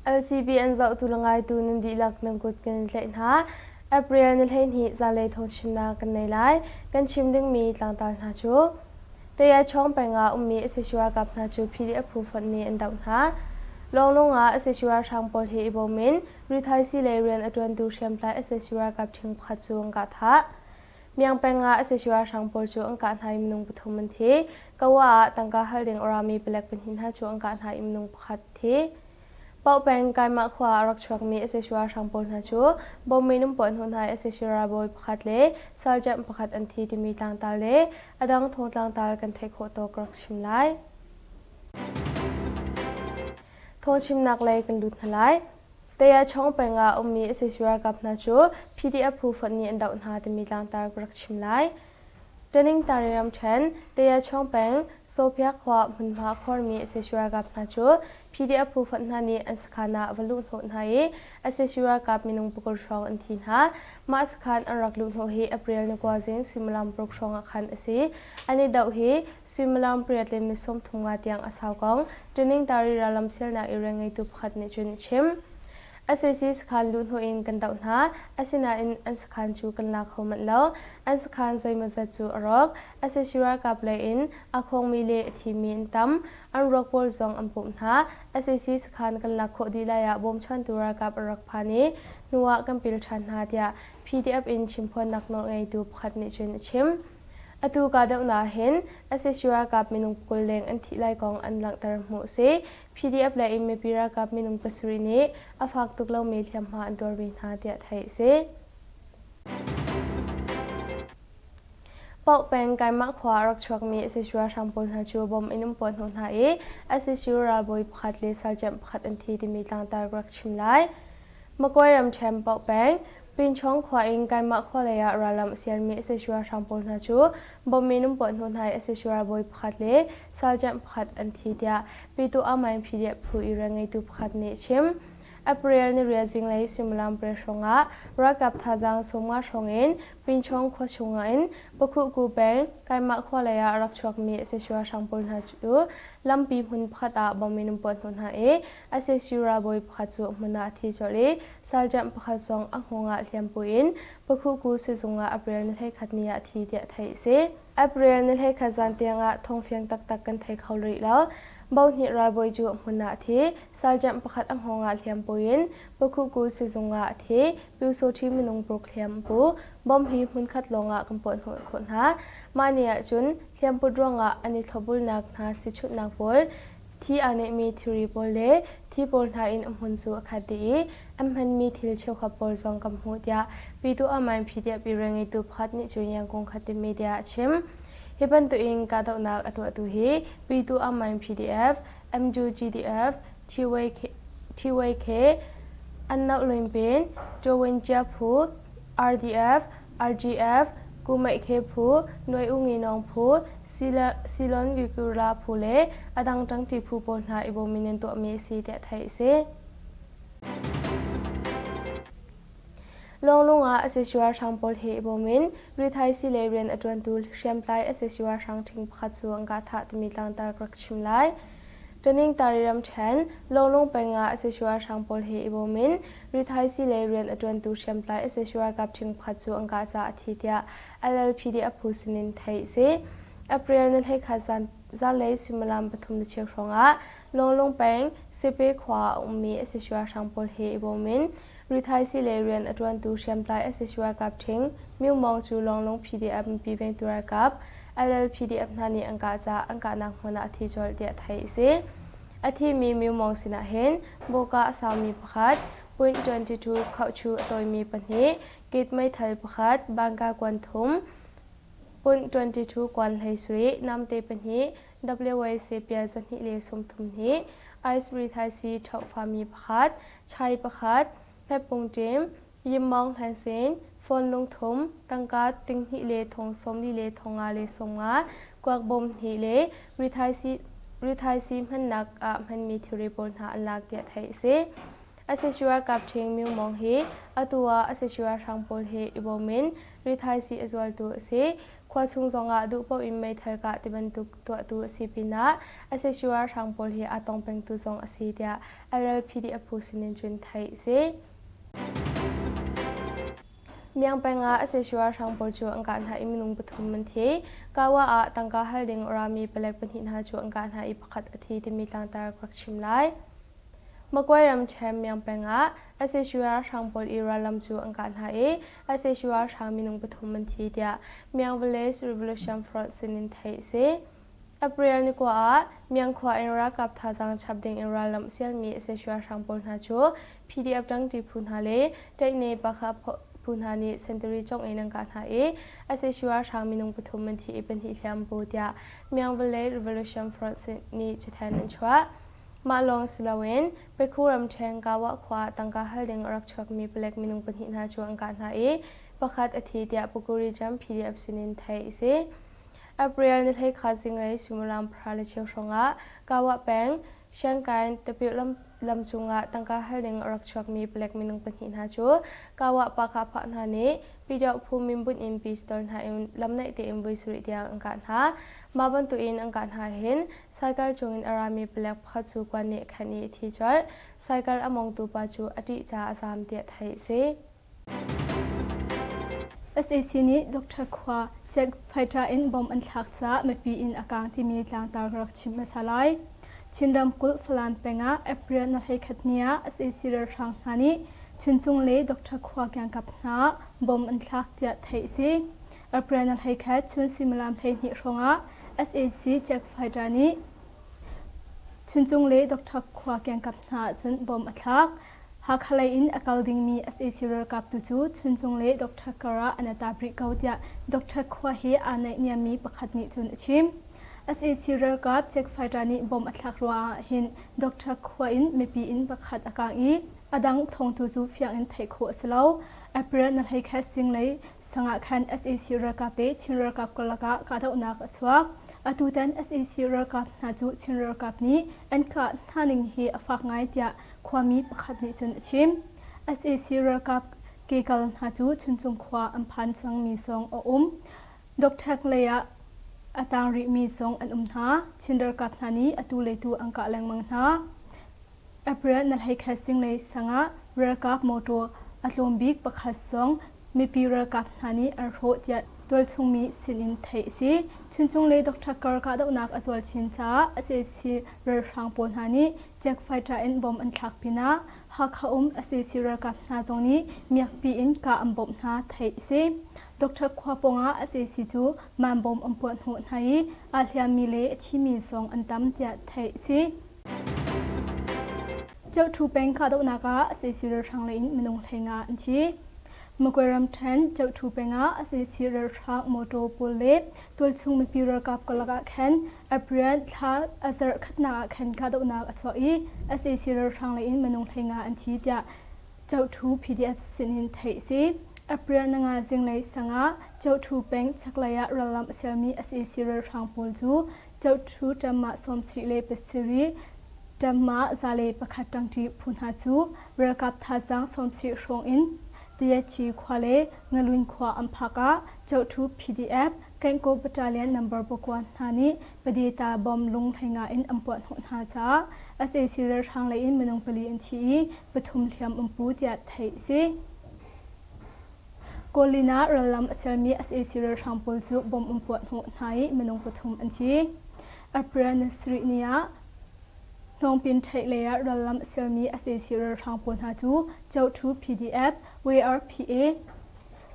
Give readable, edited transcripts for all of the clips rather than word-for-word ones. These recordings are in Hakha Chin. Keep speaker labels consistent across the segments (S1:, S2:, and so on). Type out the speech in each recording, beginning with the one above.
S1: LCBN zohtu le ngaitu nan dihlak nan kut kan in tlaih hna. April ni 12 zanlei thawngchimnak kan nei lai. Kan chim dingmi tlangtar hna cu Tayachawng peng ah ummi sac ralkap hna cu PDF phu fonh nih an doh hna. Lawnglung ah sac ralhrang pawl hi i bawm in rithaisii lei rian a ṭuantu hriamtlai sac ralkap ṭhing pakhat cu an kah thah. Miang peng ah sac ralhrang pawl cu an kah hna i minung pathum an thi. Kawa ah tangka hal ding a rami palek pahnih hna cu an kah hna i minung pakhat thi. Paoh peng Kaimah khua ah a rak chuakmi sac ralhrang pawl hna cu bom in an puah hnawh hna i sac ralbawi pakhat le sergeant pakhat an thi timi tlangtar le a dang thawngtlangtar kan theih khawh tawk ka rak chim lai. Thawngchimnak lei kan lut hna lai. Tayachawng peng ah a ummi sac ralkap hna cu PDF phu fonh nih an doh hna timi tlangtar ka rak chim lai. Taningtari ramṭhen, Tayachawng peng, Sophia khua hmunhma a khuarmi sac ralkap hna cu PDF phu fonh hna nih an sakhan ah va luhhnawh hna i sac ralkap minung pakul hrawng an thi hna. Mah sakhan an rak luhhnawh hi April ni kua zing suimilam paruk hrawng ah khan a si. An i doh hi suimilam pariat le minute 35 tiang a sau kong Taningtari rallam sialnak i rian ngeitu pakhat nih cun a chim. Sac sakhan luhhnawh in kan doh hna, asinain an sakhan cu kan la kho manh lo. An sakhan zeimawzat cu a rawk. Sac ralkap lei in a khawngmi le a thimi an tam. An ruak pawl zong an pumh hna. Sac sakhan kan lak khawh dih lai ah bawmchantu ralkap an rak phan i hnu ah kan pil ṭhan hna tiah PDF in chimphuannak nawlngeitu pakhat nih cun a chim. Atu kahdohnak hin sac ralkap minung 20 leng an thih lai kong an langhter hmuh a si. PDF lei in mipi ralkap minung pasarih nih a fak tuk lomi hliamhma an tuarmi hna tiah theih a si. Paoh peng Kaimah khua a rak chuakmi sac ralhrang pawl hna cu bom in an puah hnawh hna i sac ralbawi pakhat le sergeant pakhat an thi timi tlangtar ka rak chim lai. Makoi ramṭhen Paoh peng Pinchong khua in Kaimah khua lei ah rallam a sialmi sac ralhrang pawl hna cu bom in an puah hnawh hna i sac ralbawi pakhat le sergeant pakhat an thi tiah Pyituh Amain PDF phu i rianngeitu pakhat nih a chim. April ni riat zinglei suimilam pariat hrawng ah ralkap thazaang 50 hrawng in Pinchong khua chung in Pakhuhku peng Kaimah khua lei ah a rak chuakmi sac ralhrang pawl hna cu lampi hmun pakhat ah bom in an puah hnawh hna i sac ralbawi pakhat cu a hmun ah a thi colh i sergeant pakhat zong a hngawng ah hliampu in Pakhuhku sizung ah April ni 11 ni ah a thi tiah theih a si. April ni 11 zan tiang ah thawngfiang taktak kan thei kho rih lo. Bohnih ralbawi cu a hmun ah a thi. Sergeant pakhat a hngawng ah hliampu in Pakhuhku sizung ah a thi. Pyusawṭhi minung paruk hliam a pu. Bomb hi hmunkhat lawng ah kan puah hnawh khawh hna. Mah ni ahcun hliamput ruangah an i thlopbulnak hna sichunhnak pawl thi aa nehmi thilri pawl le thi pawl hna in a hmun cu a khat dih i an hmanmi thil cheukhat pawl zong kan hmuh tiah Pytu Amain PDF rianngeitu pakhat nih cun Yangon Khatte Media a chim. Hi bantuk in kahdohnak a tuahtu hi Pytu Amain PDF, MUGDF, TYK, TYK, Annoh Luinpin, Chawin Phu, RDF, RGF, Kumeikhe Phu, Nuai U Ngi Nawng Phu, Silon Yukura phu le a dang ṭangṭi phu pawl hna i bawm in an tuahmi a si tiah theih a si. Lawnglung ah sac ralhrang pawl he i bawm in rithaisii lei rian a ṭuantu hriamtlai sac ralhrang ṭhing pakhat cu an kah thah timi tlangtar ka rak chim lai. Taningtari ramṭhen, Lawnglung peng ah sac ralhrang pawl he i bawm in rithaisii lei rian a ṭuantu hriamtlai sac ralkap ṭhing pakhat cu an kah caah a thi tiah LLPD a phu sinin theih a si. April ni 11 zan zanlei suimilam pathum le cheu hrawng ah Lawnglung peng Sipe khua ah a ummi sac ralhrang pawl he i bawm in rithaisii lei rian a ṭuantu hriamtlai sac ralkap ṭhing Myo Maung cu Lawnglung PDF mipi vengtu ralkap LLPDF hna nih an kah caah an kahnak hmun ah a thi colh tiah theih a si. A thimi Myo Maung sinah hin bawka a saumi pakhat, point 22 khauhchu a tawimi pahnih, kit meithal pakhat, bangka kuan thum, point 22 kuan hlei sarih, namte pahnih, WAC pial 232, ice rithaisii ṭhohfami pakhat, chai pakhat, hmetpung ṭim, Yimmawng Hlansin, phone lungthum, tangka tinghnih le thong sawmli le thong nga le sawmnga, kuak bawm hnih le rithaisii hmannak ah hmanmi thilri pawl hna an lak tiah theih a si. Sac ralkap ṭhing Myo Mawng hi atu ah sac ralhrang pawl he i bawm in rithaisii a zualtu a si. Khua chung zongah duh paoh in meithal kah tibantuk tuahtu a si pinah sac ralhrang pawl hi aa tong pengtu zong a si tiah LLPD a phu sinin cun theih a si. Miang peng ah sac ralhrang pawl cu an kah hna i minung pathum an thi. Kawa ah tangka hal ding a rami palek pahnih hna cu an kah hna i pakhat a thi timi tlangtar ka rak chim lai. Magway ramṭhen Miang peng ah sac ralhrang pawl i rallam cu an kah hna i sac ralhrang minung pathum an thi tiah Miang Village Revolution Front sinin theih a si. April ni kua ah Miang khua in ralkap thazaang chap ding in rallam sialmi sac ralhrang pawl hna cu PDF ṭangṭi phu hna le Ṭaihne Pakha phu hna nih sentari congh in an kah hna i sac ralhrang minung pathum an thi i pahnih hliam pu tiah Miang Village Revolution Front nih cathanh an chuah. Mah lawng si loin Pekhu ramṭhen Kawa khua ah tangka hal ding a rak chuakmi palek minung pahnih hna cu an kah hna i pakhat a thi tiah Pukuri Jam PDF sinin theih a si. April ni hleikhat zinglei suimilam pahra le cheu hrawngah Kawa peng Shanghai tapil lam, lam cungah tangka hal ding a rak chuakmi palek minung pahnih hna cu Kawa pa phah hna nih Pidauh phu minbunh in pistol hna in lam naih tein voi sarih tiang an kah hna. Mah bantukin an kah hna hin Cycle cungin a rami palek pakhat cu kuan nih a khenh i a thi colh. Cycle a mongtu pa cu a ṭih caah a zaam tiah theih a si.
S2: Sac nih Doctor Khua Jack fighter in bomb an thlak caah mipi inn a kaang timi tlangtar ka rak chim hmasa lai. Chin ramkulh Falam peng ah April na 11 ni ah sac ralhrang hna nih Chuncung le Doctor Khua kiangkap hna ah bomb an thlak tiah theih a si. April na 11 chun suimilam 12 hrawng ah sac Jack fighter nih Chuncung le Doctor Khua kiangkap hna ahcun bomb a thlak. Hakha lei in a kal dingmi sac ralkap tu cu Chuncung le Doctor kar ah an tap rih ko tiah Doctor Khua he aa naihniammi pakhat nih cun a chim. Sac ralkap Jack fighter nih bomb a thlak ruangah hin Doctor Khua in mipi inn pakhat a kaang i a dang thawngtu cu fiang in theih khawh a si lo. April na hleikhat zinglei sang ah khan sac ralkap le Chin ralkap karlak ah kahdohnak a chuak. Atutan sac ralkap hna cu Chin ralkap nih an kah hna ning hi a fak ngai tiah khuami pakhat nih cun a chim. Sac ralkap kekal hna cu Chuncung khua an phan cangmi zong a um. Dokthek lei ah a tang rihmi zong an um hna. Chin ralkap hna nih atu le tu an kah lengmang hna. April na hleikhat zinglei sang ah ralkap motor a tlawm bik pakhat zong mipi ralkap hna nih an hrawh tiah tualchungmi sinin theih a si. Chuncung le Dr. Kar kahdohnak a zual chin caah sac ralhrang pawl hna nih Jack fighter in bomb an thlak pinah Hakha um sac ralkap hna zong nih miakpi in kah an bawmh hna theih a si. Dr. Khua pawngah sac cu man bomb an puah hnawh hna i aa hliammi le a thimi zong an tam tiah theih a si. Ceuṭhu peng kahdohnak ah sac ralhrang lei in minung 15 an thi. Magway ramṭhen Ceuṭhu peng ah sac ralhrang motor pawl le tualchung mipi ralkap karlak ah khan April thla a zarh khatnak ah khan kahdohnak a chuak i sac ralhrang lei in minung 15 an thi tiah Ceuṭhu PDF sinin theih a si. April nanga zinglei sang ah Ceuṭhu peng chaklei ah rallam a sialmi sac ralhrang pawl cu Ceuṭhu ṭamah sawmsarih le pasarih, ṭamah 101 ṭangṭi phu hna cu ralkap thazaang sawmsarih hrawng in Tayachi khua le Ngalun khua an phak ah Ceuṭhu PDF Kankaw Battalion number pakua hna nih Padeta bomb lung 15 in an puah hnawh hna caah sac ralhrang lei in minung pali an thi i pathum hliam an pu tiah theih a si. Kawlin ah rallam a sermi sac ralhrang pawl cu bomb an puah hnawh hna i minung pathum an thi. April ni sarih ni ah Hnawngpin ṭheih lei ah rallam a sermi sac ralhrang pawl hna cu Ceuṭhu PDF, WRPA,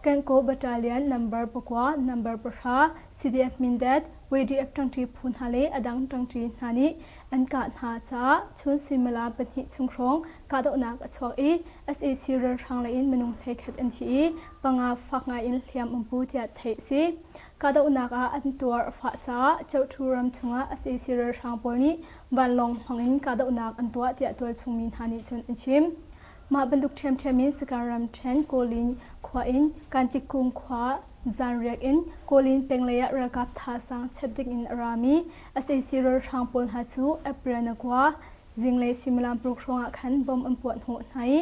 S2: Kankaw Battalion number pakua, number pahra, CDF Mindat, WDF ṭangṭi phu hna le a dang ṭangṭi hna nih an kah hna caah chun suimilam pahnih chung hrawng kahdohnak a chuak i sac ralhrang lei in minung 11 an thi i panga fak ngai in hliam an pu tiah theih a si. Kahdohnak ah an tuar a fah caah Ceuṭhu ram chungah sac ralhrang pawl nih vanlawng hmang in kahdohnak an tuah tiah tualchung mi hna nih cun an chim. Mah bantuk ṭhiamṭhiam in Sagaing ramṭhen Kawlin khua in Kantikung khua zanriak in Kawlin penglei ah ralkap thazaang chep ding in a rami sac ralhrang pawl hna cu April na kua. Zinglei suimilam paruk hrawng ah khan bomb an puah hnawh hna i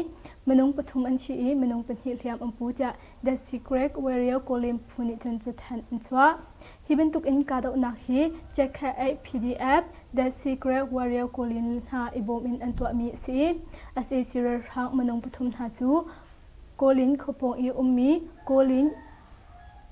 S2: minung pathum an thi i minung pahnih hliam an pu tiah The Secret Warrior Kawlin phu nih cun cathanh an chuah. Hi bantuk in kahdohnak hi Jack-Kha PDF, The Secret Warrior Kawlin hna i bawm in an tuahmi a si i sac ralhrang minung pathum hna cu Kawlin khuapawng i ummi Kawlin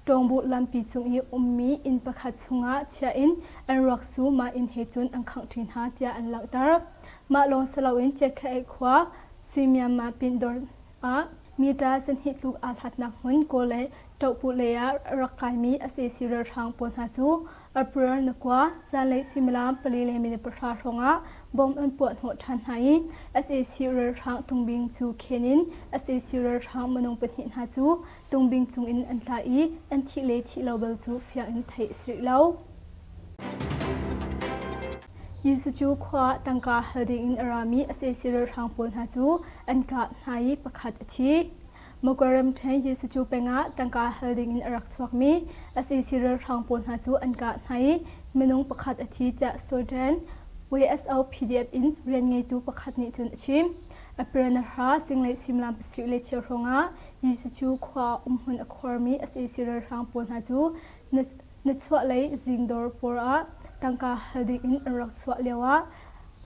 S2: Ṭawngbuh lampi cung i ummi inn pakhat chungah chiah in an ruak cu mah inn he cun an khangh ṭi hna tiah an langhter. Mah lawng si loin Chiatkhaih khua Suimiamma Pindawr ah mita sahnih tluk aa hlatnak hmun Kawl le Ṭohpuh lei ah rak kaimi sac ralhrang pawl hna cu April ni kua zanlei suimilam pali le minute pahra hrawngah bomb an puah hnawh ṭhan hna i sac ralhrang tungbing cu khen in sac ralhrang minung pahnih hna cu tungbing cungin an tla i an thih le thih lo bal cu fiang in theih a si rih lo. Jesuh cu khua ah tangka hal dingin a rami sac ralhrang pawl hna cu an kah hna i pakhat a thi. Magwe ramṭhen Jesuh cu peng ah tangka hal dingin a rak chuakmi sac ralhrang pawl hna cu an kah hna i minung pakhat a thi tiah Sultan WSO PDF in rian ngeitu pakhat nih cun a chim. April hra zinglei suimilam pasarih le cheu hrawngah Jesuh cu khua ah umhmun a khuarmi sac ralhrang pawl hna cu nichuahlei zingdawr pawl ah tangka hal dingin an rak chuah lioah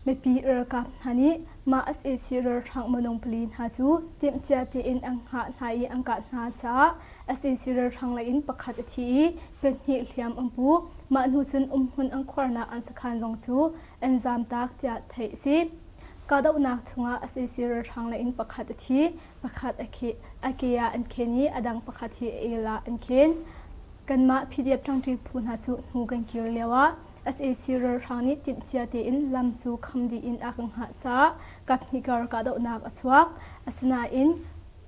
S2: mipi ralkap hna nih mah sac ralhrang minung pali hna cu timhcia tein an hngah hna i an kah hna caah sac ralhrang lei in pakhat a thi i pahnih hliam an pu. Mah hnu cun umhmun an khuarnak an sakhan zong cu an zamtak tiah theih a si. Kahdohnak chungah sac ralhrang lei in pakhat a thi, pakhat a ke ah an khen i a dang pakhat hi a el ah an khen. Kanmah PDF ṭangṭi phu hna cu hnu kan kir lioah sac ralhrang nih timhcia tein lam cu kham dih in a kan hngah caah kaphnih kar kahdohnak a chuak. Asinain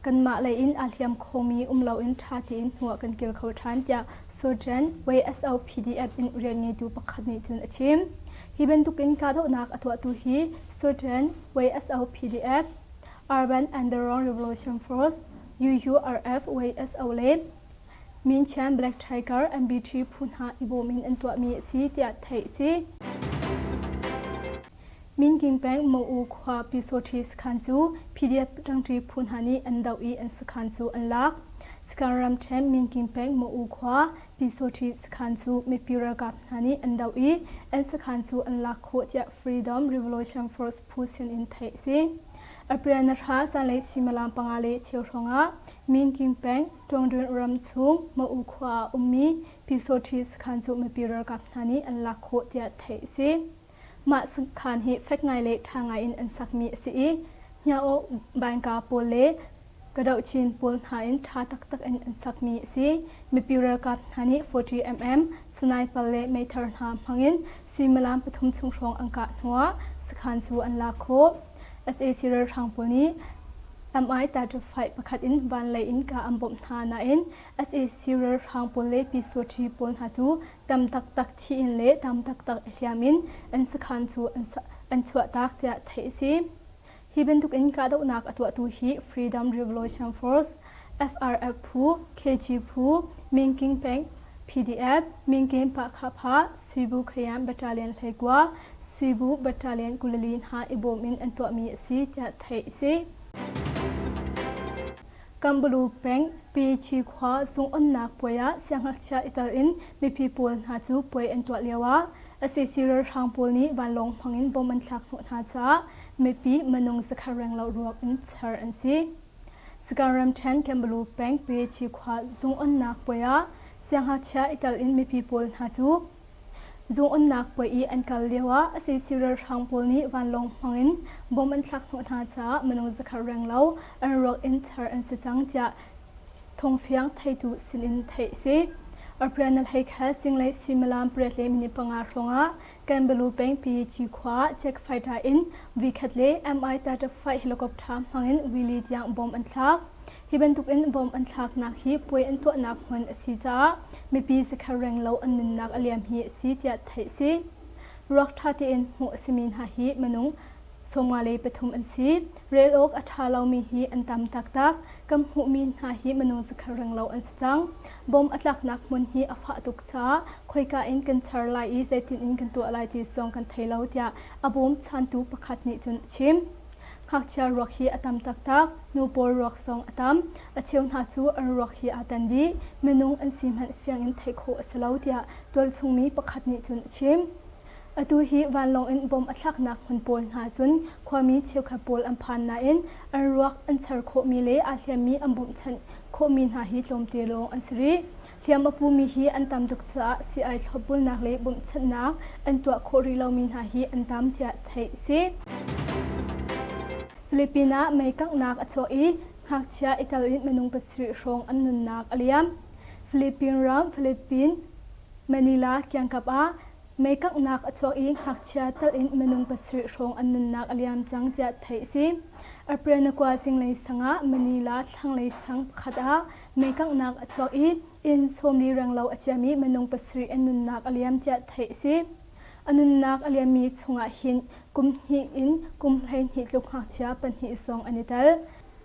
S2: kanmah lei in aa hliam khomi um loin ṭha tein hnu ah kan kil kho ṭhan tiah Surgeon WSO PDF in rian ngeitu pakhat nih cun a chim. Hi bantukin kahdohnak a tuahtu hi Surgeon WSO PDF, Urban Underground Revolution Force, UURF WSO le Minchan Black Tiger MBT phu hna i bawm in an tuahmi a si tiah theih a si. Minking peng Mo-u khua Pyusawṭhi sakhan cu PDF ṭangṭi phu hna nih an doh i an sakhan cu an lak. Sakhan ramṭhen Minking peng Mo-u khua Pyusawṭhi sakhan cu mipi ralkap hna nih an doh i an sakhan cu an lak khawh tiah Freedom Revolution Force phu sinin theih a si. April ni hra zanlei suimilam panga le cheu hrawngah Minking peng Ṭawngdun ram chung Ma-u khua ah ummi Pyusawṭhi sakhan cu mipi ralkap hna nih an lak khawh tiah theih a si. Mah sakhan hi fek ngai le ṭha ngai in an sakmi a si i Hniaoh Baingka pawl le Kadohchin pawl hna in ṭha taktak in an sakmi a si. Mipi ralkap hna nih 40mm sniper le meithal hna hmangin suimilam pathum chung hrawng an kah hnuah sakhan cu an lak khawh. Sac ralhrang pawl nih Mi-35 pakhat in vanlei in kah an bawmh hna nain sac ralhrang pawl le pyusawṭhi pawl hna cu tam taktak thi in le tam taktak i hliam in an sakhan cu an chuahtak tiah theih a si. Hi bantuk in kahdohnak a tuahtu hi Freedom Revolution Force, FRF phu, KG phu, Minking peng PDF, Minkin Pahkhapha, Suibu Khayan Battalion 19, Suibu Battalion 24 hna i bawm in an tuahmi a si tiah theih a si. Kambulu peng Pichi khua zungonnak puai ah siangngakchia i tel in mipi pawl hna cu puai an tuah lio ah sac ralhrang pawl nih vanlawng hmangin bom an thlak hnawh hna caah mipi minung zakhat renglo ruak in char an si. Sagaing ramṭhen Kambulu peng Pichi khua zungonnak puai ah siangngakchia i tel in mipi pawl hna cu Zungonnak puai i an kal lioah sac ralhrang pawl nih vanlawng hmangin bomb an thlak hnawh hna caah minung zakhat renglo an ruak in char an si cang tiah thawngfiang theitu sinin theih a si. April ni 21 zinglei suimilam pariat le minute panga hrawngah Kanbalu peng Piyici khua ah jet fighter in V-khat le Mi-35 helicopter hmangin Wili tiang bomb an thlak. Hi bantukin bom an thlaknak hi puai an tuahnak hmun a si caah mipi zakhat renglo an nunnak a liam hi a si tiah theih a si. Ruak ṭha tein hmuh a simi hna hi minung. 53 an si. Rel awk a ṭha lomi hi an tam taktak. Kan hmuhmi hna hi minung zakhat renglo an si cang. Bom a tlaknak hmun hi a fah tuk caah khoika in kan char lai i zeitin in kan tuah lai ti zong kan thei lo tiah a bawmchantu pakhat nih cun a chim. Ngakchia ruak hi a tam taktak. Nu pawl ruak zong a tam. A cheu hna cu an ruak hi aa tan dih. Minung an si hmanh fiang in theih khawh a si lo tiah tualchungmi pakhat nih cun a chim. Atu hi vanlawng in bom a thlaknak hmun pawl hna cun khuami cheukhat pawl an phan nain an ruak an char khawhmi le aa hliammi an bawmhchanh khawhmi hna hi tlawmte lawng an si rih. Hliam a pumi hi an tam tuk caah sii-ai thlopbulnak le bawmhchanhnak an tuah khawh rih lomi hna hi an tam tiah theih a si. Philippines ah mei kanghnak a chuak i ngakchia i tel in minung pasarih hrawng an nunnak a liam. Philippine ram Philippine Manila kiangkap ah mei kanghnak a chuak i ngakchia tel in minung pasarih hrawng an nunnak a liam cang tiah theih a si. April ni kua zinglei sang ah Manila thlanglei sang pakhat ah mei kanghnak a chuak i inn sawmli renglo a ciami minung pasarih an nunnak a liam tiah theih a si. A nunnak a liammi chungah hin kum hnih in kum 12 tluk ngakchia pahnih zong an i tel.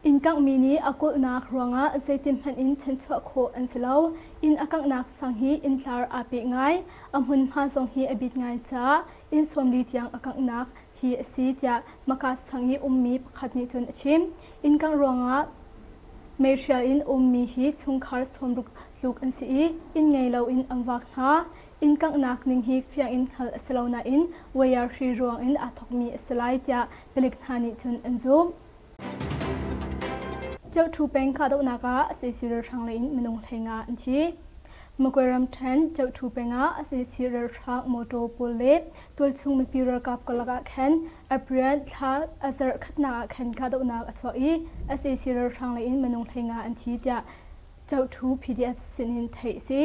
S2: Inn kanghmi nih a kulhnak ruangah zeitin hmanh in chanchuah khawh an si lo. Inn a kanghnak sang hi inntlar aa peh ngai. A hmunhma zong hi a bit ngai caah inn sawmli tiang a kanghnak hi a si tiah Maka sang i ummi pakhat nih cun a chim. Inn kangh ruangah meihrial in ummi hi chungkhar sawmruk tluk an si i inn ngei loin an vak hna. Inn kanghnak ning hi fiang in hngalh a si lo nain wire hri ruang in aa thawkmi a si lai tiah palik hna nih cun an zumh. Ceuṭhu peng kahdohnak ah sac ralhrang lei in minung 15 an thi. Magway ramṭhen Ceuṭhu peng ah sac ralhrang motor pawl le tualchung mipi ralkap karlak ah khan April thla a zarh khatnak ah khan kahdohnak a chuak i sac ralhrang lei in minung 15 an thi tiah Ceuṭhu PDF sinin theih a si.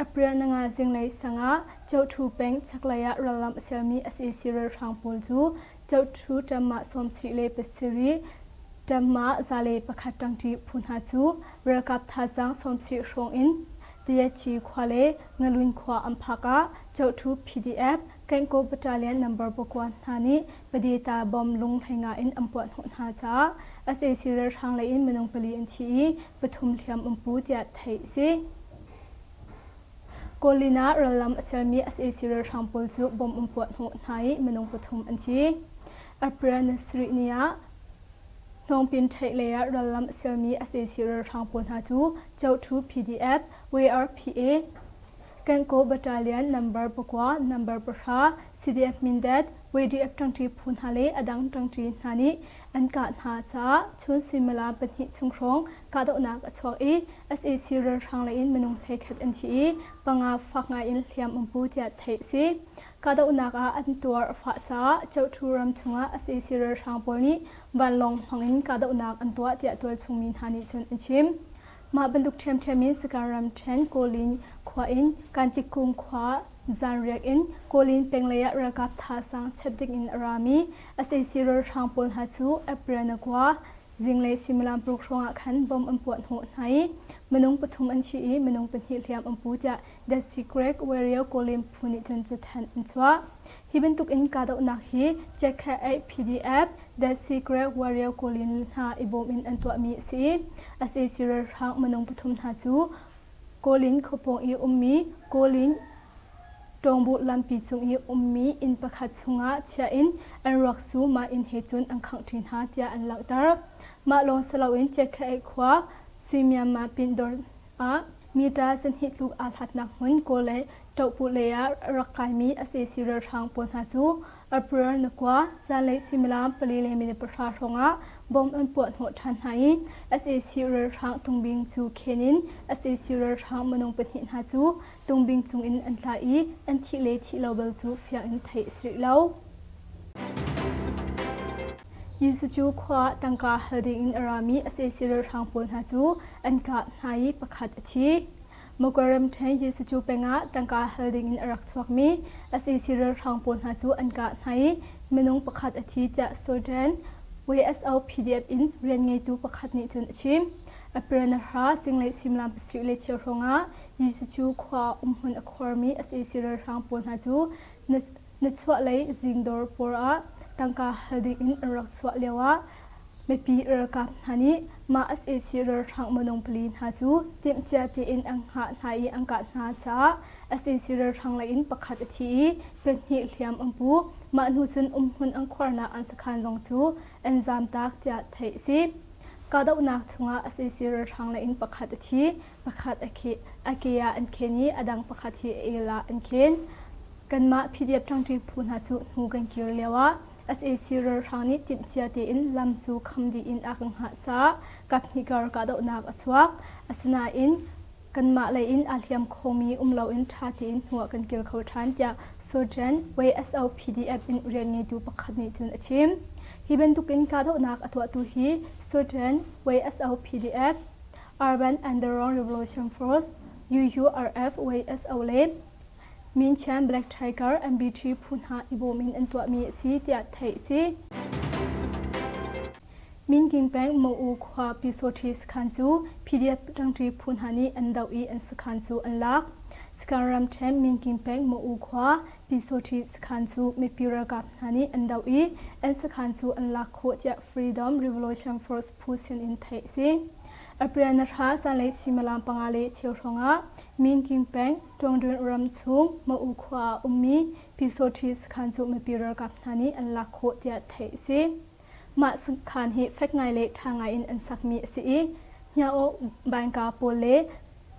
S2: April nanga zinglei sang ah Ceuṭhu peng chaklei ah rallam a sialmi sac ralhrang pawl cu Ceuṭhu ṭamah sawmsarih le pasarih, ṭamah za le pakhat ṭangṭi phu hna cu ralkap thazaang sawmsarih hrawng in Tayachi khua le Ngalun khua an phak ah Ceuṭhu PDF Kankaw Battalion number pakua hna nih Padeta bomb lung 15 in an puahhnawh hna caah sac ralhrang lei in minung pali an thi i pathum hliam an pu tiah theih a si. Kawlin ah rallam a sermi sac ralhrang pawl cu bomb an puahhnawh hna i minung pathum an thi. April ni sarih ni ah Hnawngpin ṭheih lei ah rallam a sermi sac ralhrang pawl hna cu Ceuṭhu PDF, WRPA, Kankaw Battalion number pakua, number pahra, CDF Mindat, WDF ṭangṭi phu hna le a dang ṭangṭi hna nih an kah hna caah chun suimilam pahnih chung hrawng kahdohnak a chuak i sac ralhrang lei in minung hleikhat an thi i panga fak ngai in hliam an pu tiah theih a si. Kahdohnak ah an tuar a fah caah Ceuṭhu ram chungah sac ralhrang pawl nih vanlawng hmang in kahdohnak an tuah tiah tualchung mi hna nih cun an chim. Mah bantuk ṭhiamṭhiam in Sagaing ramṭhen Kawlin khua in Kantikung khua zanriak in Kawlin penglei ah ralkap thazaang chap ding in a rami sac ralhrang pawl hna cu April na kua zinglei suimilam paruk hrawng ah khan bomb an puah hnawh hna i minung pathum an thi i minung pahnih hliam an pu tiah The Secret Warrior Kawlin phu nih cun cathanh an chuah. Hi bantuk in kahdohnak hi Jack-Kha PDF The Secret Warrior Kawlin hna i bawm in an tuahmi a si i sac ralhrang minung pathum hna cu Kawlin khuapawng i ummi Kawlin Ṭawngbuh lampi cung i ummi inn pakhat chungah chiah in an ruak cu mah inn he cun an khangh ṭi hna tiah an langhter. Mah lawng si loin Chiatkhaih khua Suimiamma Pindawr ah mita sahnih tluk aa hlatnak hmun Kawl le Ṭohpuh lei ah a rak kaimi sac ralhrang pawl hna cu April ni kua zanlei suimilam pali le minute pahra hrawngah bomb an puahhnawh ṭhan hna i sac ralhrang tungbing cu khen in sac ralhrang minung pahnih hna cu tungbing cungin an tla i an thih le thih lo bal cu fiang in theih a si rih lo. Jesuh cu khua ah tangka hal dingin a rami sac ralhrang pawl hna cu an kah hna i pakhat a thi. Magway ramṭhen Jesuh cu peng ah tangka hal dingin a rak chuakmi sac ralhrang pawl hna cu an kah hna i minung pakhat a thi tiah Sultan WSO PDF in rian ngeitu pakhat nih cun a chim. April na hra zinglei suimilam pasarih le cheu hrawngah Jesuh cu khua ah umhmun a khuarmi sac ralhrang pawl hna cu na chuahlei zingdawr pawl ah. tangka hal ding in an rak chuah lioah mipi ralkap hna nih mah sac ralhrang minung pali hna cu timhcia tein an hngah hna i an kah hna caah sac ralhrang lei in pakhat a thi i pahnih hliam an pu. Mah hnu cun umhmun an khuarnak an sakhan zong cu an zamtak tiah theih a si. Kahdohnak chungah sac ralhrang lei in pakhat a thi, pakhat a ke ah an khen i a dang pakhat hi a el ah an khen. Kanmah PDF ṭangṭi phu hna cu hnu kan kir lioah sac ralhrang nih timhcia tein lam cu kham dih in a kan hngah caah kaphnih kar kahdohnak a chuak. Asinain kanmah lei in aa hliam khomi um loin ṭha tein hnu ah kan kir kho ṭhan tiah Surgeon WSO PDF in rian ngeitu pakhat nih cun a chim. Hi bantukin kahdohnak a tuahtu hi Surgeon WSO PDF, Urban Underground Revolution Force, UURF WSO le Minchan Black Tiger MBT phu hna i bawm in an tuahmi a si tiah theih a si. Minking peng Mo-u khua Pyusawṭhi sakhan cu PDF ṭangṭi phu hna nih an doh i an sakhan cu an lak. Sakhan ramṭhen Minking peng Mo-u khua Pyusawṭhi sakhan cu mipi ralkap hna nih an doh i an sakhan cu an lak khawh tiah Freedom Revolution Force phu sinin theih a si. April na hra zanlei suimilam panga le cheu hrawngah Minking peng Tawngdun ram chung Mo-u khua ah ummi Pyusawṭhi sakhan cu mipi ralkap hna nih an lak khawh tiah theih a si. Mah sakhan hi fek ngai le ṭha ngai in an sakmi a si i Hniaawh Baingka pawl le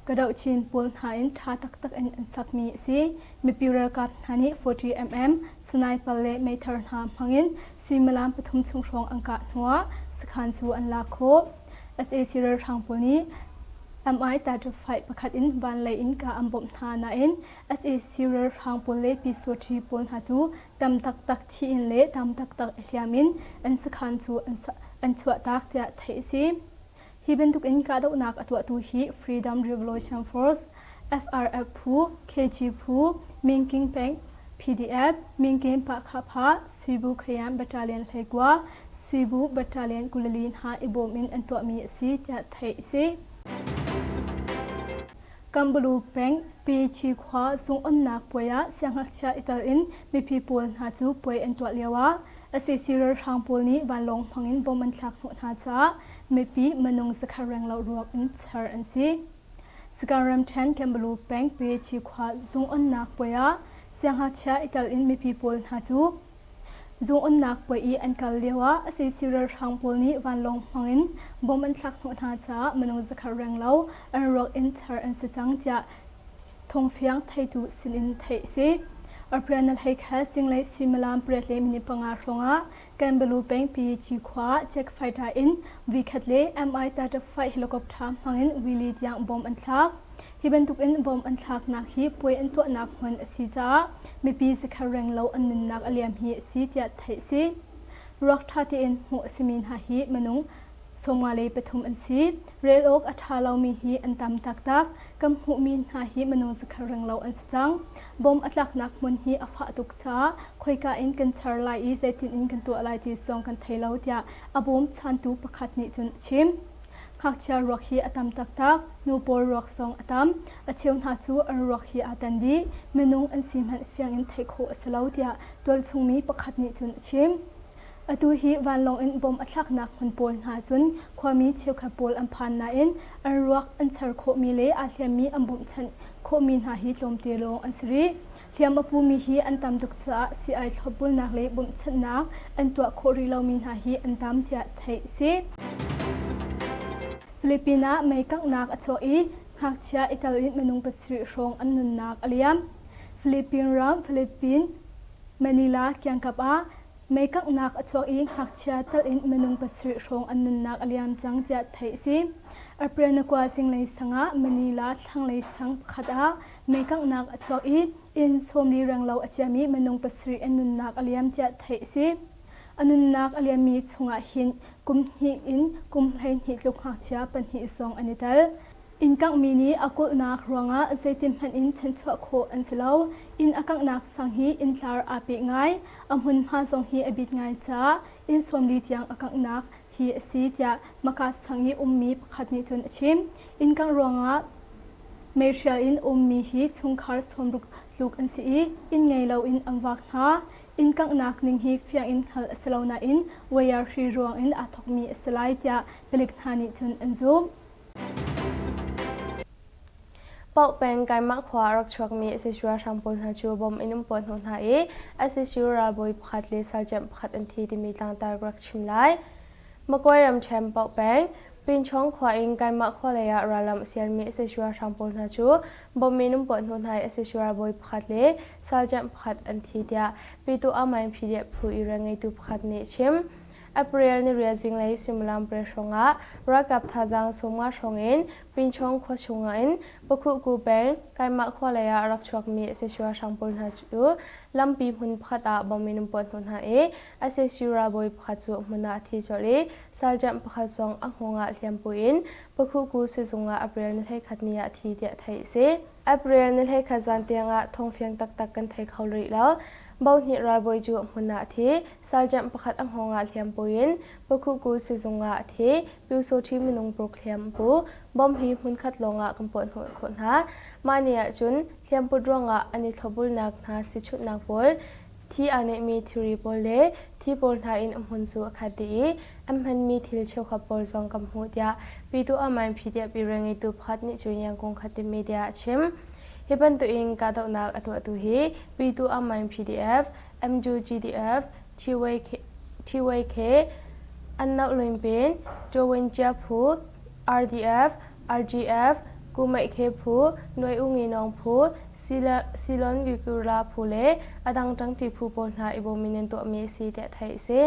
S2: Kadohchin pawl hna in ṭha taktak in an sakmi a si. Mipi ralkap hna nih 40mm sniper le meithal hna hmangin suimilam pathum chung hrawng an kah hnuah sakhan cu an lak khawh. Sac ralhrang pawl nih Mi-35 pakhat in vanlei in kah an bawmh hna nain sac ralhrang pawl le Pyusawṭhi pawl hna cu tam taktak thi in le tam taktak i hliam in an sakhan cu an chuahtak tiah theih a si. Hi bantuk in kahdohnak a tuahtu hi Freedom Revolution Force, FRF phu, KG phu, Minking peng PDF, Minkin Pahkhapha, Suibu Khayan Battalion 19, Suibu Battalion 24 hna i bawm in an tuahmi a si tiah theih a si. Kambulu peng Pechi khua zungonnak puai ah siangngakchia i tel in mipi pawl hna cu puai an tuah lioah sac ralhrang pawl nih vanlawng hmangin bom an thlak hnawh hna caah mipi minung zakhat renglo ruak in char an si. Sagaing ramṭhen Kambulu peng Pechi khua zungonnak puai ah siangngakchia i tel in mipi pawl hna cu Zungonnak puai i an kal lioah sac ralhrang pawl nih vanlawng hmangin bom an thlak hnawh hna caah minung zakhat renglo an ruak in char an si cang tiah thawngfiang theitu sinin theih a si. April na hlei khat zinglei suimilam pariat le minute panga hrawngah Kanbalu peng Piyici khua ah jet fighter in voikhat le Mi-35 helicopter hmangin wili tiang bom an thlak. Hi bantukin bom an thlaknak hi puai an tuahnak hmun a si caah mipi zakhat renglo an nunnak a liam hi a si tiah theih a si. Ruak ṭha tein hmuh a simi hna hi minung 53 an si. Rel awk a ṭha lomi hi an tam taktak. Kan hmuhmi hna hi minung zakhat renglo an si cang. Bom a tlaknak hmun hi a fah tuk caah khoika in kan char lai i zeitin in kan tuah lai ti zong kan thei lo tiah a bawmchantu pakhat nih cun a chim. Ngakchia ruak hi a tam taktak. Nu pawl ruak zong a tam. A cheu hna cu an ruak hi aa tan dih. Minung an si hmanh fiang in theih khawh a si lo tiah tualchung mi pakhat nih cun a chim. Atu hi vanlawng in bom a thlaknak hmun pawl hna cun khuami cheukhat pawl an phan nain an ruak an char khawhmi le aa hliammi an bawmhchanh khawhmi hna hi tlawmte lawng an si rih. Hliam a pumi hi an tam tuk caah sii-ai thlopbulnak le bawmhchanhnak an tuah khawh rih lomi hna hi an tam tiah theih a si. Philippines ah mei kanghnak a chuak i ngakchia i tel in minung pasarih hrawng an nunnak a liam. Philippine ram Philippine Manila kiangkap ah mei kanghnak a chuak i ngakchia tel in minung pasarih hrawng an nunnak a liam cang tiah theih a si. April na kua zinglei sang ah Manila thlanglei sang pakhat ah Meikanghnak a chuak i inn sawmli renglo a ciami minung pasarih an nunnak a liam tiah theih a si. A nunnak a liammi chungah hin kum hnih in kum 12 tluk ngakchia pahnih zong an i tel. Inn kanghmi nih a kulhnak ruangah zeitin hmanh in chanchuah khawh an si lo. Inn a kanghnak sang hi inntlar aa peh ngai. A hmunhma zong hi a bit ngai caah inn sawmli tiang a kanghnak hi a si tiah Maka sang i ummi pakhat nih cun a chim. Inn kangh ruangah meihrial in ummi hi chungkhar sawmruk tluk an si i inn ngei loin an vak hna. Inn kanghnak ning hi fiang in hngalh a si lo nain wire hri ruang in aa thawkmi a si lai tiah palik hna nih cun an zumh.
S1: Paoh peng Kaimah khua a rak chuakmi SSU ralhrang pawl hna cu bom in an puah hnawh hna i SSU ralbawi pakhat le sergeant pakhat an thi timi tlangtar ka rak chim lai. Magway ramṭhen Paoh peng Pinchong khua in Kaimah khua lei ah ralram a sialmi SSU ralhrang pawl hna cu bom in an puah hnawh hna i SSU ralbawi pakhat le sergeant pakhat an thi tiah Pyituh Amain PDF phu i rianngeitu pakhat nih a chim. April niriat zinglei suimilam pariat hrawngah ralkap thazaang 50 hrawng in Pinchong khua chungah in Pakhuhku peng Kaimah khua lei ah a rak chuakmi SSU ralhrang pawl hna cu lampi hmun pakhat ah bom in an puah hnawh hna i SSU ralbawi pakhat cu a hmun ah a thi colh i sergeant pakhat zong a hngawng ah hliampu in Pakhuhku sizung ah April ni 11 ni ah a thi tiah theih a si. April ni 11 zan tiangah thawngfiang taktak kan thei kho rih lo. Bohnih ralbawi cu a hmun ah a thi. Sergeant pakhat a hngawng ah hliampu in Pakhuhku sizung ah a thi. Pyusawṭhi minung paruk hliam a pu. Bomb hi hmunkhat lawngah kan puah hnawh khawh hna. Mah ni ahcun hliamput ruangah an i thlopbulnak hna sichunhnak pawl, thi aa neihmi thilri pawl le thi pawl hna in a hmun cu a khat dih i an hmanmi thil cheukhat pawl zong kan hmuh tiah Pyituh Amain PDF rian ngeitu pakhat nih cun Yangon Khatte Media ah a chim. Hi bantukin kahdohnak a tuahtu hi Pyituh Amain PDF, MUGDF, TYK, Annoh Luinpin, Ṭawincia phu, RDF, RGF, Kumeikhe phu, Nuai U Ngi Nawng phu, Silon Yukura phu le a dang ṭangṭi phu pawl hna i bawm in an tuahmi a si tiah theih a si.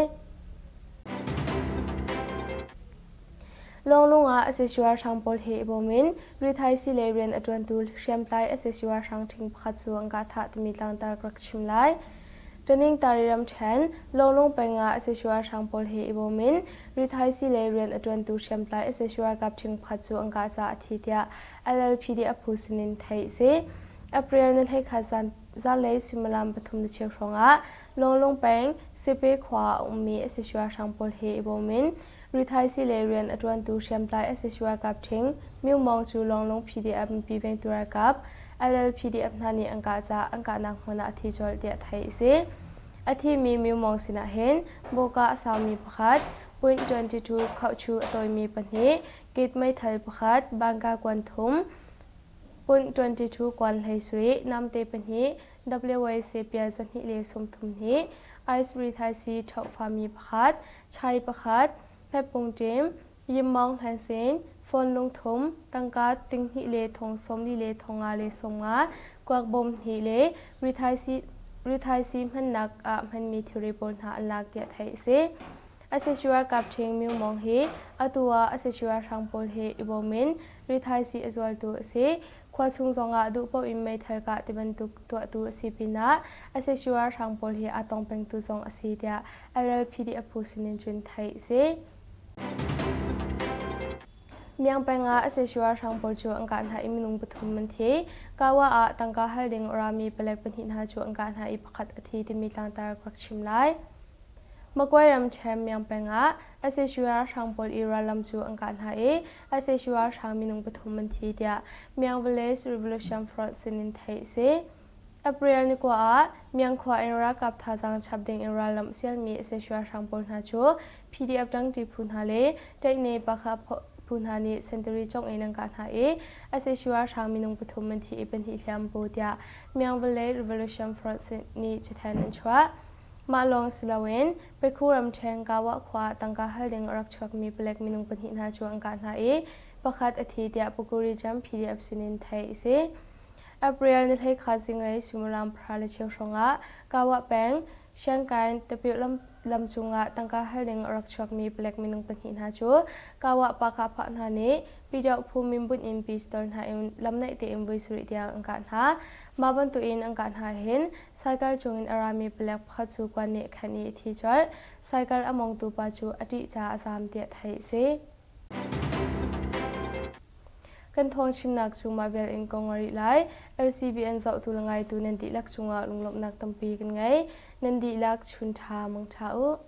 S1: Lawnglung ah SSU ralhrang pawl he i bawm in rithaisii lei rian a ṭuantu hriamtlai SSU ralhrang ṭhing pakhat cu an kah thah timi tlangtar ka rak chim lai. Taning Tari ramṭhen Lawnglung peng ah SSU ralhrang pawl he i bawm in rithaisii lei rian a ṭuantu hriamtlai SSU ralkap ṭhing pakhat cu an kah caah a thi tiah LLPD a phu sinin theih a si. April ni 11 zan zanlei suimilam 3 le cheu hrawngah Lawnglung peng Sipe khua ah a ummi SSU ralhrang pawl he i bawm in Rithaisii lei rian a ṭuantu hriamtlai sac ralkap ṭhing Myo Maung cu Lawnglung PDF mipi vengtu ralkap LLPDF hna nih an kah caah an kahnak hmun ah a thi colh tiah theih a si. A thimi Myo Maung sinah hin bawka a saumi pakhat, point 22 khauhchu a tawimi pahnih, kit meithal pakhat, bangka kuan thum, point 22 kuan hlei sarih, namte pahnih, WAC pial 232, ice rithaisii ṭhohfami pakhat, chai pakhat, hmetpung ṭim, yimmawng hlansin, phone lungthum, tangka tinghnih le thong 40 le thong nga le 50, kuak bawm hnih le rithaisii hmannak ah hmanmi thilri pawl hna an lak tiah theih a si. SSU ralkap ṭhing Myo Maung hi atu ah SSU ralhrang pawl he i bawm in rithaisii a zualtu a si. Khua chung zongah duh paoh in meithal kah tibantuk tuahtu a si pinah SSU ralhrang pawl hi aa tong pengtu zong a si tiah LLPD a phu sinin cun theih a si. Miang peng ah SSU ralhrang pawl cu an kah hna i minung pathum an thi. Kawa ah tangka hal ding a rami palek pahnih hna cu an kah hna i pakhat a thi timi tlangtar ka rak chim lai. Magway ramṭhen Miang peng ah sac ralhrang pawl i rallam cu an kah hna i sac ralhrang minung pathum an thi tiah Miang Village Revolution Front sinin theih a si. April ni kua ah Miang khua in ralkap thazaang chap ding in rallam sialmi sac ralhrang pawl hna cu PDF ṭangṭi phu hna le Ṭaihne Pakha phu hna nih sentari congh in an kah hna i sac ralhrang minung pathum an thi i pahnih hliam pu tiah Miang Village Revolution Front nih cathanh an chuah. Mah lawng si loin Pekhu ramṭhen Kawa khua ah tangka hal ding a rak chuakmi palek minung pahnih hna cu an kah hna i pakhat a thi tiah Pukuri Jam PDF sinin theih a si. April ni 11 zinglei suimilam pahra le cheu hrawngah Kawa peng Shankain tapil lam, lam cungah tangka hal ding a rak chuakmi palek minung pahnih hna cu Kawa pa phah hna nih Pidauh phu minbunh in pistol hna in lam naih tein voi sarih tiang an kah hna. Mah bantukin an kah hna hin Saikal cungin a rami palek pakhat cu kuan nih a khenh i a thi colh. Saikal a mongtu pa cu a ṭih caah a zaam tiah theih a si. Kan thawng chimnak cu mah vial in kong a rih lai. LCBN zohtu le ngaitu nan dihlak cungah lunglawmhnak tampi kan ngei. Nan dihlak chun ṭha mang ṭha u.